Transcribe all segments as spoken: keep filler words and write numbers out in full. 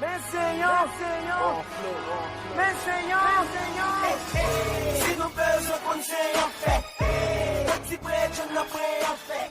Men se yon, men se yon, men se yon. Si nou bezwen konn se yon fè, pati prè, John nan prè yon fè.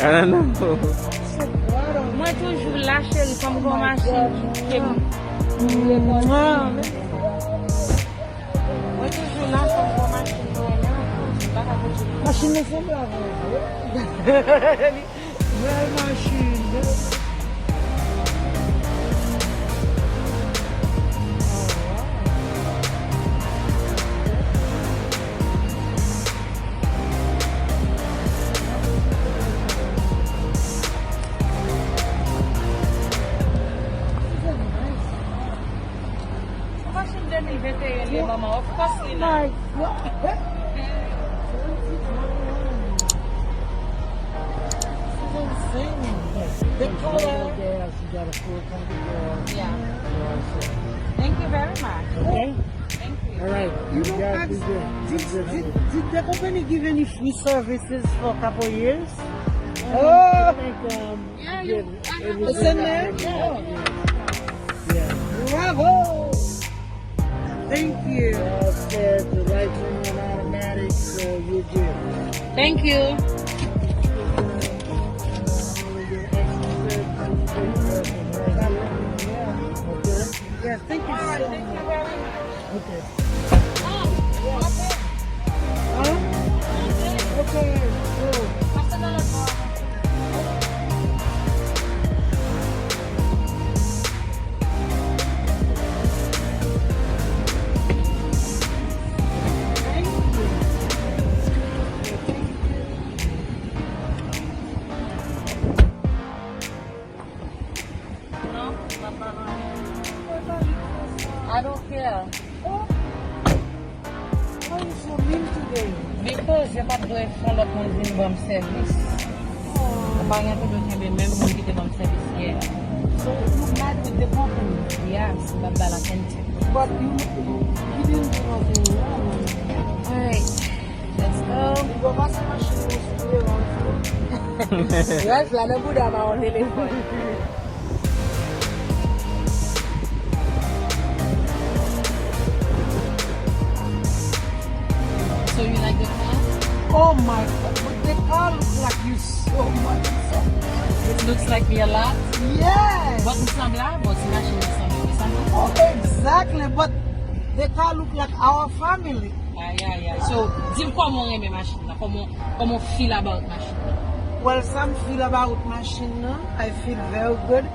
I don't know. Mwen toujou la, cheri, fò m gon machin ke m. Mwen toujou la, fò m gon machin mwen an. Machin nan sanble avè w. Bèl machin. Machin de mil venteyen li ye, manman. Of course li nice. The color. Yeah. Thank you very much. Okay. Thank you. All right. You know, did, did, did the company give any free services for a couple years? Oh. Like, um, Yeah, you, I have a good time. Yeah. Bravo! Thank you. All set, the lights are on automatic, so you're good. Thank you. Yeah, thank you so much. Okay. Huh? Okay, cool. Non, m ap ba nou anyen. I don't care. Oh. Why you so mean today? Because yo pa t dwe fè yon lòt moun vin ban m sèvis. Oh. Ou pa gen pou dwe kenbe menm moun ki te ban m sèvis yè a. So you mad with the company? Yes, m ap ba l attention. But you, you didn't do nothing wrong. Alright. Let's go. Li pase machin nan sou kleren an tou. Raj la nan bouda mawon telefòn. So you like the car? Oh my God, but the car look like you so much. So it looks like me a lot? Yes. But m sanble a, but si machin nan sanble, wi, sanble. Oh, exactly, but the car look like our family. Ay, ay, ay. So, di m kòman w renmen machin nan, kòman, kòman w feel about machin nan? Well, sa m feel about machin nan, I feel very good,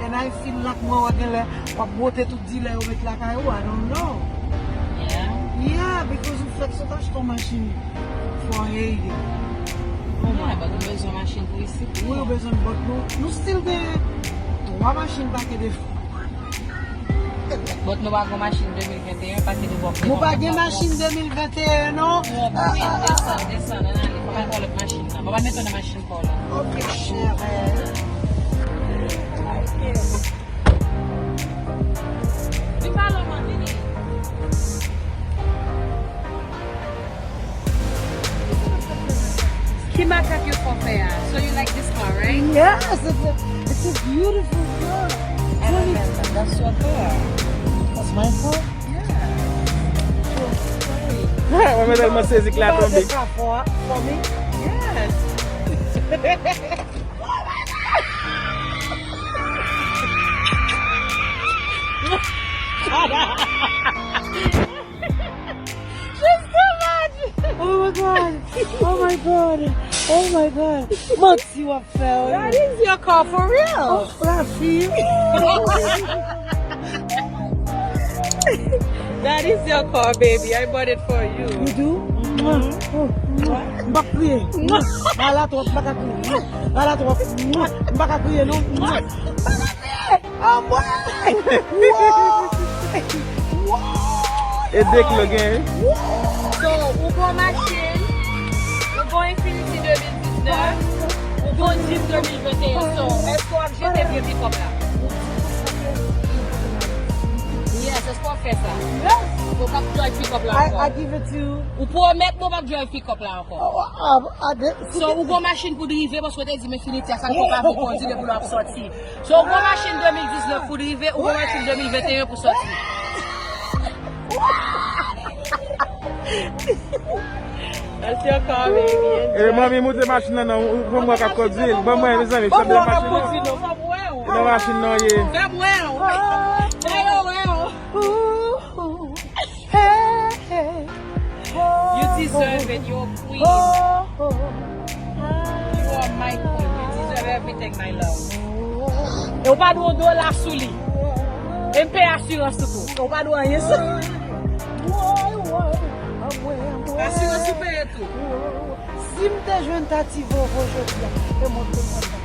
and I feel like mwen wè genlè w ap bwote tout dilè yo met lakay ou, I don't know. Yeah? Yeah, because ou fèk sot achte yon machin for Haiti. Oh my God. Yeah, but ou bezwen machin pou isit. Wi, ou bezwen, but nou, nou still gen twa machin pake de But nou pa gen machin de mil venteyen, pake de bòk. Nou pa gen machin de mil venteyen, non. Desann, desann, ann ale. Fò m al pran lòt machin nan. Bon, pa mete w nan machin pa w la. Ok, chère. Vin pale, man, vini. Makak yo fò fè a. So you like this car, right? Yes, it's a, it's a beautiful car. I love that. That's your car. That's my car? Yeah. Sure. Sorry. Mwen tèlman sezi k la tonbe. For, for me? Yes. Oh my god! Oh my god! Oh my god! Manti w ap fè wi. That is your car for real. Oh, la fi. That is your car, baby. I bought it for you. You do? Mwah. Oh, mwah. M pa kriye. Mwah. Ala twòp, m pa ka kriye. Mwah. Ala twòp. Mwah. M pa ka kriye non. Mwah. M pa ka kriye. Anmwey! Wow! Wow! E de kilo gen. So, ou gon machin, ou gon Infiniti de mil diznèf, ou gon Jeep de mil venteyen. So, èske w ap jete vye pikòp la? Yes, èske w ap fè sa? Ou p ap drive pikòp la I, I ankò? Give it to you. Ou pwomèt nou p ap drive pikòp la ankò? Oh, ah, ah, de- So, ou gon machin pou drive paske w te di m Infiniti a sa k fè w pa vle kondi depi lè w ap soti. So, ou gon machin de mil diznèf pou drive, ou gon machin de mil venteyen pou soti. That's your car, baby. E manmi moute machin nan non, ou fè mwen ka kondwi l. Ban mwen mezanmi, fè mwen machin nan. Fè m wè w. Nan machin nan ye. Fè m wè w. Fè yo wè w. Hey, hey. You deserve it. You're a queen. Oh, oh. You are my queen. You deserve everything, my love. E w pa dwe yon dola sou li. E m peye asirans ou tou. E w pa dwe anyen sou li. Woy, woy, anmwey, anmwey. Asirans ou peye tou. Si m te jwenn Tati Vovo jodi a, e mwen te kontan.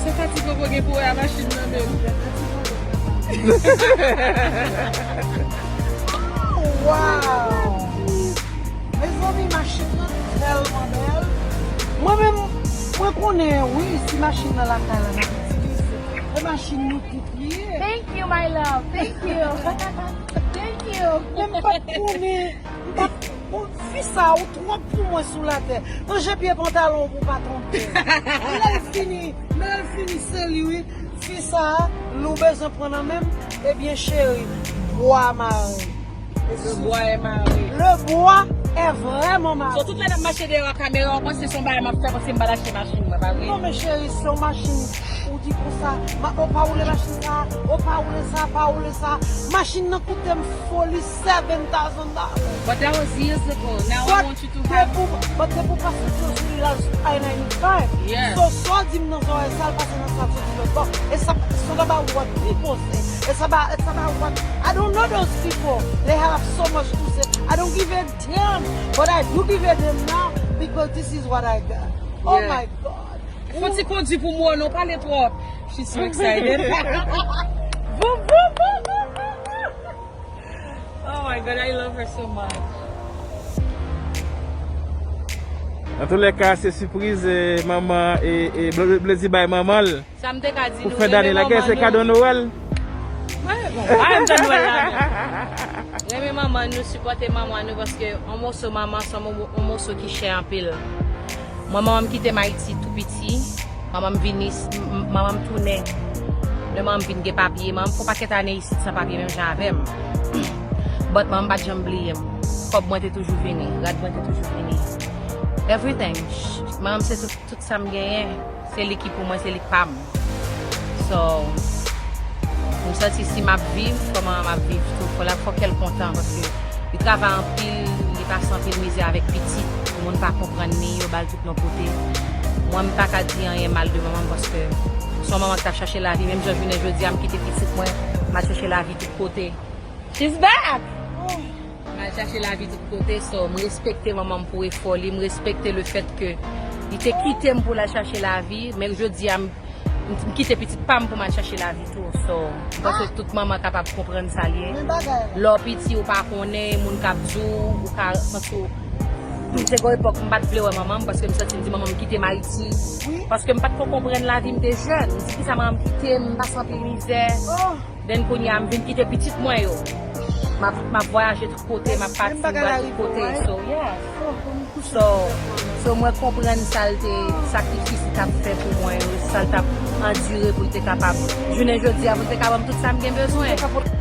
Se Tati Vovo gen pou wè a machin nan menm. Wow! Mezanmi, machin nan tèlman bèl. Mwen menm, mwen konnen, wi, si machin nan lakay la, n ap itilize. E machin nou tout li ye. Thank you, my love. Thank you. Thank you. Men m pa t konnen. M pa t, bon, fi sa ou twòp pou mwen sou latè. Ranje pye pantalon pou pa twonpe. Lè l fini, lè l fini se li wi. Fi sa, nou bezwen pran nan men m. Ebyen cheri, bwa mare. Le bois est marré. Le bois est vraiment So, mare. tout lè n ap mache dèyè a kamera, w panse se yon bagay m ap fè, panse m pa t achte machin mwen, pa vre? Non men cheri, se yon machin. Ou di konsa, ma, ou pa woule machin sa, ou pa woule sa, pa woule sa. Machin nan koute m foli seven thousand dollars. But that was years ago. Now I But want you to have. Depi w, but depi w pase ti sou li la sou I ninety-five. Yeah. So, sa w di m nan zòrèy sa, l pase nan sa, l soti lòt bò. It's about, it's not about what people say. It's about, it's about what, I don't know those people. They have so much to say. I don't give a damn. But I do give a damn now because this is what I got. Oh Yeah. My God. Fò ti kondwi pou mwen, non, pale twòp. She's so excited. Boum, boum, boum, boum, boum, boum. Oh my God, I love her so much. Nan tou lè ka, se sipriz e, manman e, e Ble- Bledi bay manman l. Sa m te ka di Pou nou, fen dane la, gen se kado Nwèl. Mwen, bon, pa menm tan Nwèl la, non. Renmen manman nou, sipòte manman nou, paske yon moso manman, se yon mo- yon moso ki chè anpil. Mwen, manman m kite m Ayiti tou piti. Manman m vini, m- m- manman m tounen. Lè manman m vin gen papye, manman m fè yon pakèt ane isit san papye, menm jan avè m. But manman m pa t janm bliye m. Kòb mwen te toujou vini, rad mwen te toujou vini. Everything. Manman m se tout, tout sa m genyen. Se li ki pou mwen, se li k pa m. So, m santi si m ap viv, kòman m ap viv tou. Fò la, fò kè l kontan, paske li travay anpil, li pase anpil mizè avèk pitit. Moun pa konprann li, yo ba l tout non kote. Mwen, m pa ka di anyen mal de manman m, paske se yon manman ki t ap chache lavi. Menm jan jounen jodi a, m kite pitit mwen, m al chache lavi tout kote. She's back! M al chache lavi tout kote, so m respekte manman m pou efò li, m respekte le fèt ke li te kite m pou l al chache lavi, men jodi a m, m, m kite pitit pa m pou m al chache lavi tou, so m panse tout manman kapab konprann sa l ye. Lè w piti ou pa konnen, moun k ap di w, ou ka santi w. Se gon epòk m pa t vle wè manman m paske m santi m di manman m kite m Ayiti. Paske m pa t ko konprann lavi, m te jèn. M di kisa manman m kite m, m pase anpil mizè. Then kounye a m vin kite pitit mwen yo. M ap, m ap vwayaje tout kote, m ap pati, m pral tout kote. So, yeah. So, so mwen konprann sa l te, sakrifis li t ap fè pou mwen yo, sa l t ap andire pou l te kapab, jounen jodi a, pou l te ka ban m tout sa m gen bezwen.